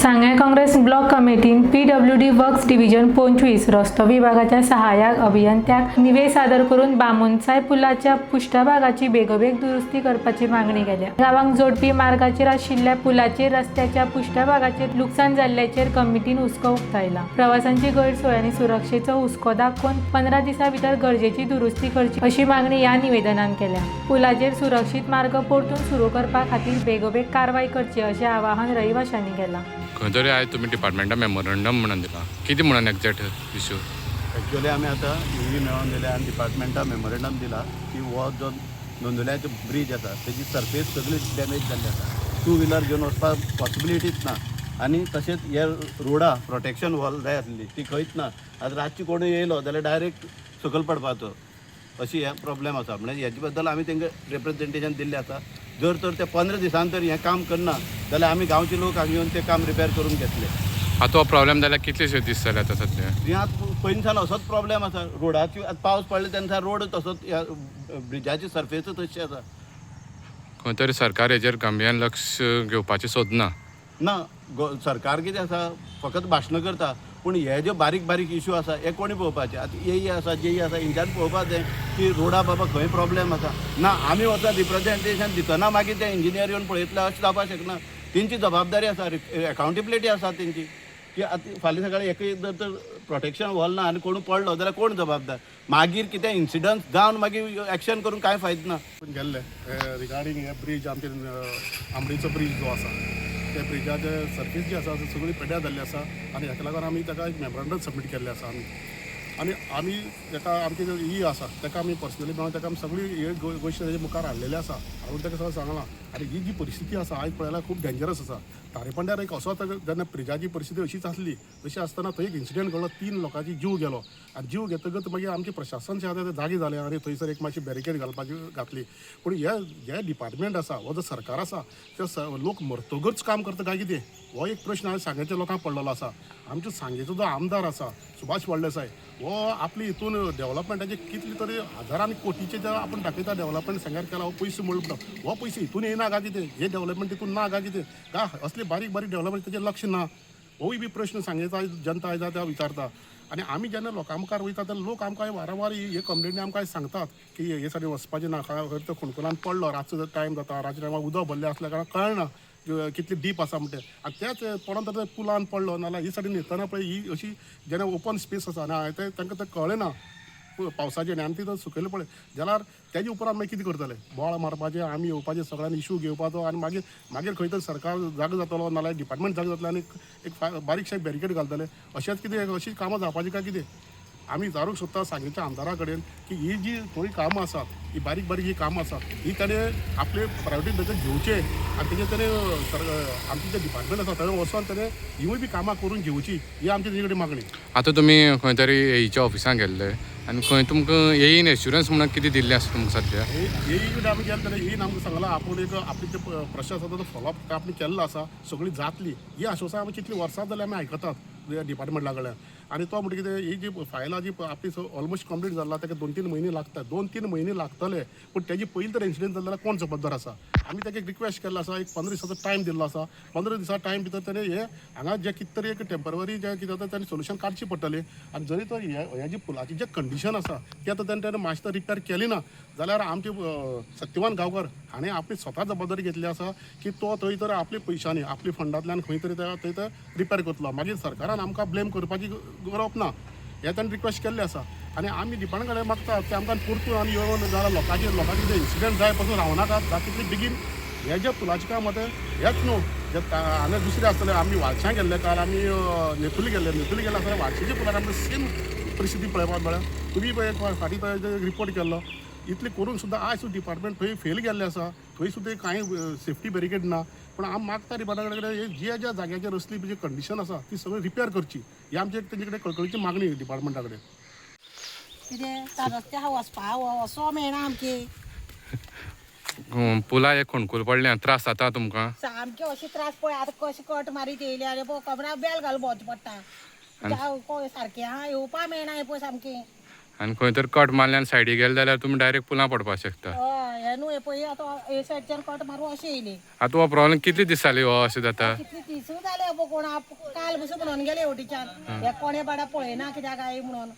सांगें Congress block कमिटीन PWD works division 25 रस्तो विभागाच्या सहाय्यक अभियंत्याक निवेद सादर करून बामोनसाय पुलाच्या पृष्ठभागाची बेगोबेग दुरुस्ती करपाची मागणी केल्या. गांवांक जोडपी मार्गाचेर आशिल्ल्या पुलाचेर रस्त्याच्या पृष्ठभागाचेर लुकसाण जाल्ल्याचेर कमिटीन हुस्को उक्तायला. प्रवाशांची गैरसोय आनी सुरक्षेचो हुस्को दाखोवन 15 दिसां भितर गरजेची दुरुस्ती करची अशी मागणी ह्या निवेदनान केल्या. पुलाचेर सुरक्षीत मार्ग परतून सुरू करपा खातीर बेगोबेग कारवाय करची अशें आवाहन रहिवाशांनी केलां. खंय तरी आयज तुमी डिपार्टमेंटा मेमोरंडम म्हणून दिला, कितें म्हणून एग्जॅक्ट इशू? एक्च्युअली आमी आतां निवी मेळोवन दिल्या आनी डिपार्टमेंटा मेमोरेंडम दिला की हो जो नोंदोल्याचो ब्रीज आसा तेजी सरफेस सगळी डॅमेज जाल्ली आसा. टू व्हिलर घेवन वचपाक पॉसिबिलिटीच ना आनी तशेंच हे रोडा प्रोटेक्शन वॉल जाय आसली, ती खंयच ना. आतां रातची कोणूय येयलो जाल्यार डायरेक्ट सकयल पडपाचो, अशी हे प्रॉब्लेम आसा. म्हणजे हेजे बद्दल आमी तांकां रिप्रेझेंटेशन दिल्लें आसा. जर तर ते 15 दिसान तर हें काम करना जाल्यार आमी गांवचे लोक हांगा येवन तें काम रिपेर करून घेतले. आतां हो प्रॉब्लेम जाल्यार कितलेशे दीस जाले आतां सद्या? हे आतां पयलींच्यान असोच प्रॉब्लेम आसा रोडाची. आतां पावस पडले तेन्ना रोड तसोच, ह्या ब्रिजाची सरफेस तशी आसा. खंय तरी सरकार हेजेर गंभीर लक्ष घेवपाचें सोदना. ना, सरकार कितें आसा, फकत भाशणां करता, पूण हे जे बारीक बारीक इशू आसा हे कोणी पळोवपाचे? आतां एई आसा, जेई आसा, हेंच्यान पळोवपाक जाय की रोडा बाबा खंय प्रॉब्लेम आसा. ना, आमी वचून रिप्रेझेंटेशन दितना मागीर ते इंजिनियर येवन पळयतले अशें जावपाक शकना. तेंची जबाबदारी आसा, एकाउंटेबिलिटी आसा तेंची की आतां फाल्यां सकाळी एक जर तर प्रोटेक्शन वॉल ना आनी कोण पडलो जाल्यार कोण जबाबदार? मागीर कितें इन्सिडंट जावन मागीर एक्शन करून कांय फायदो ना. गेल्ले रिगार्डींग हे ब्रीज, आमचे आंबडीचो ब्रीज जो आसा, त्या ब्रिजाचे सर्फीस जी आसा ती सगळी पेड्यार जाल्ली आसा आनी हेका लागून आमी ताका एक मेमोरंडम सबमीट केल्लें आसा. आमी आनी आमी ताका, आमचे जे ई आसा ताका आमी पर्सनली मेळोन ताका आमी सगळी हे गोश्ट ताजे मुखार हाडलेले आसा, हाडून ताका सगळें सांगलां. आनी ही जी परिस्थिती आसा आयज पळयल्यार खूब डेंजरस आसा. तारेपंड्यार एक असो आतां जेन्ना ब्रिजाची परिस्थिती अशीच आसली, अशी आसतना थंय एक इन्सिडंट घडलो, तीन लोकांची जीव गेलो आनी जीव घेतकच मागीर आमचें प्रशासन जें आसा तें जागें जालें आनी थंयसर एक मातशी बॅरिकेड घालपाची घातली. पूण हे जे डिपार्टमेंट आसा हो जो सरकार आसा ते लोक मरतगच काम करता काय कितें, हो एक प्रश्न आयज सांगेच्या लोकांक पडलेलो आसा. आमच्या सांगेचो जो आमदार आसा सुभाष फळदेसाय, हो आपली हितून डेव्हलपमेंटाचे कितले तरी हजारांनी कोटीचे जे आपूण दाखयता डेव्हलपमेंट सांग्यार केला, हो पयशे म्हणलो, हो पयशे हितून येयना काय कितें, हे डेव्हलपमेंट हितून ना काय कितें, काय असले बारीक बारीक डेव्हलपमेंट तेजेर लक्ष ना, होय बी प्रश्न सांगेचो आयज जनता आयज त्या विचारता. आनी आमी जेन्ना लोकां मुखार वयता तेन्ना लोक आमकां वारंवार हे कंप्लेनी आमकां सांगतात की हे सायडीन वचपाचें ना, खंय तो खुणकुलान पडलो, रातचो टायम जाता, रातच्या टायमार उदक भरलें आसल्या कारणान कळना कितली डीप आसा म्हणटे. आनी तेच पडोन तर पुलान पडलो नाल्यार ही सायडीन येतना पळय ही अशी जेन्ना ओपन स्पेस आसा आनी तें तांकां तें कळ्ळें ना पावसाचें आनी ती सुकयलें पळय जाल्यार तेजे उपरांत मागीर कितें करतले? बोवाळ मारपाचें, आमी येवपाचें, सगळ्यांनी इशू घेवपाचो आनी मागीर मागीर खंय तरी सरकार जागो जातलो नाल्यार डिपार्टमेंट जागो जातलें आनी एक बारीकशें बॅरिकेड घालतले. अशेंच कितें अशीं कामां जावपाचीं काय कितें? आमी विचारूंक सोदता सांगेच्या आमदारा कडेन की ही जी थोडीं कामां आसात, ही बारीक बारीक ही कामां आसात, ही ताणें आपले प्रायोरिटी भितर घेवचे आनी तेजेर ताणें सर आमचें जें डिपार्टमेंट आसा थंय वचोन ताणें हिवूय बी कामां करून घेवची, ही आमची तेजे कडेन मागणी. आतां तुमी खंय तरी एईच्या ऑफिसान गेल्ले आनी खंय तुमकां एईन एश्युरन्स म्हणून कितें दिल्लें आसा तुमकां सद्या? हे कडेन आमी गेले जाल्यार येयन आमकां सांगलां, आपूण एक आपली जे प्रश्न आसा तो फॉलोअप आपणे केल्लो आसा, सगळी जातली ही आश्वासन आमी कितलीं वर्सां जालीं आमी आयकतात डिपार्टमेंटा कडल्यान. आनी तो म्हणटा कितें, ही जी फायलां जी आपली ऑलमोस्ट कंप्लीट जाल्ला, ताका 2-3 म्हयने लागता, 2-3 म्हयने लागतले. पूण तेजी पयलीं तर इन्सिडंट जालो जाल्यार कोण जबाबदार आसा? आमी ताका एक रिक्वेस्ट केल्लो आसा, एक 15 दिसाचो टायम दिल्लो आसा. 15 दिसा टायम भितर ताणें हे हांगा जे कितें तरी एक टेंपररी जें कितें आतां ताणें सोल्युशन काडचें पडटलें. आनी जरी तो हे जी पुलाची जे कंडिशन आसा ती आतां ताणें ताणें मातशें रिपेर केली ना जाल्यार आमचे सत्यवान गांवकर हाणें आपली स्वता जबाबदारी घेतली आसा की तो थंय तर आपल्या पयशांनी आपल्या फंडांतल्यान खंय तरी थंय तर रिपेर करतलो. मागीर सरकारान आमकां ब्लेम करपाची गरज ना, हें ताणें रिक्वेस्ट केल्लें आसा. आनी आमी डिपार्टमेंट कडेन मागता की आमकां परतून आनी येवन जाल्यार लोकांचे लोकांचे जे इन्सिडंट जाय पासून रावनाकात, जाता तितले बेगीन हे जे पुलाचें काम आतां हेच न्हू, जे आनी दुसरें आसतलें. आमी वालशां गेल्ले काल, आमी नेतुली गेल्ले, नेतुली गेले आसतना वालशेच्या पुलार आमकां सेम परिस्थिती पळोवपाक मेळ्ळ्या. तुमी पळय फाटीं थंय रिपोर्ट केल्लो, इतलें करून सुद्दां आयज सुद्दां डिपार्टमेंट थंय फेल गेल्लें आसा. थंय सुद्दां कांय सेफ्टी बॅरिकेड ना. पूण आमी मागता डिपार्टमेंटा कडेन हे ज्या ज्या जाग्याचेर असली जी कंडिशन आसा ती सगळी रिपेर करची, ही आमची एक तेंचे कडेन कळकळीची मागणी डिपार्टमेंटा कडेन. कितें त्या रस्त्या वचपा वचो मेळना आमचें. पुला एक खणकूल पडलें, त्रास जाता तुमकां? सामके अशे त्रास. पळय आतां कशें कट मारीत येयले आनी पळय कमरा बेल घालून भोंवचें पडटा. सारकें आहा, येवपा मेळना हें पळय सामकें. आनी खंय तर कट मारल्यान सायडी गेले जाल्यार तुमी डायरेक्ट पुलां पडपाक शकता. हय, हें न्हू, हें पळय आतां हे सायडच्यान कट मारून अशें येयली. आतां हो प्रॉब्लेम कितले दीस जाले हो अशें जाता? कितली दिसूं जाले पळय, कोण काल बसून म्हणून गेले वटीच्यान, हे कोणे बाडा पळयना कित्याक काय म्हणून.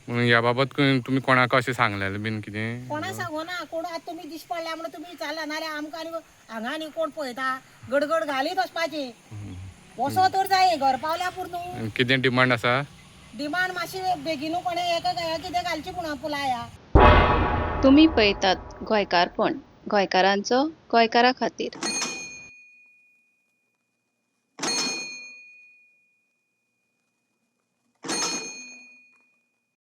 म्हणून ह्या बाबत तुमी कोणाक अशें सांगलेलें बीन कितें? कोणा सांगो ना कोण. आतां तुमी दिश्टी पडल्या म्हणून तुमी विचारला, नाल्यार आमकां आनी हांगा आनी कोण पळयता? गडगड घालीत वचपाची, वचो तर जाय घर पावल्या पुरो न्हू. आनी कितें डिमांड आसा? डिमांड मातशी बेगीनू कोणे एका कितें घालची म्हणून पुला ह्या. तुमी पळयतात गोंयकारपण, गोंयकारांचो गोंयकारा खातीर.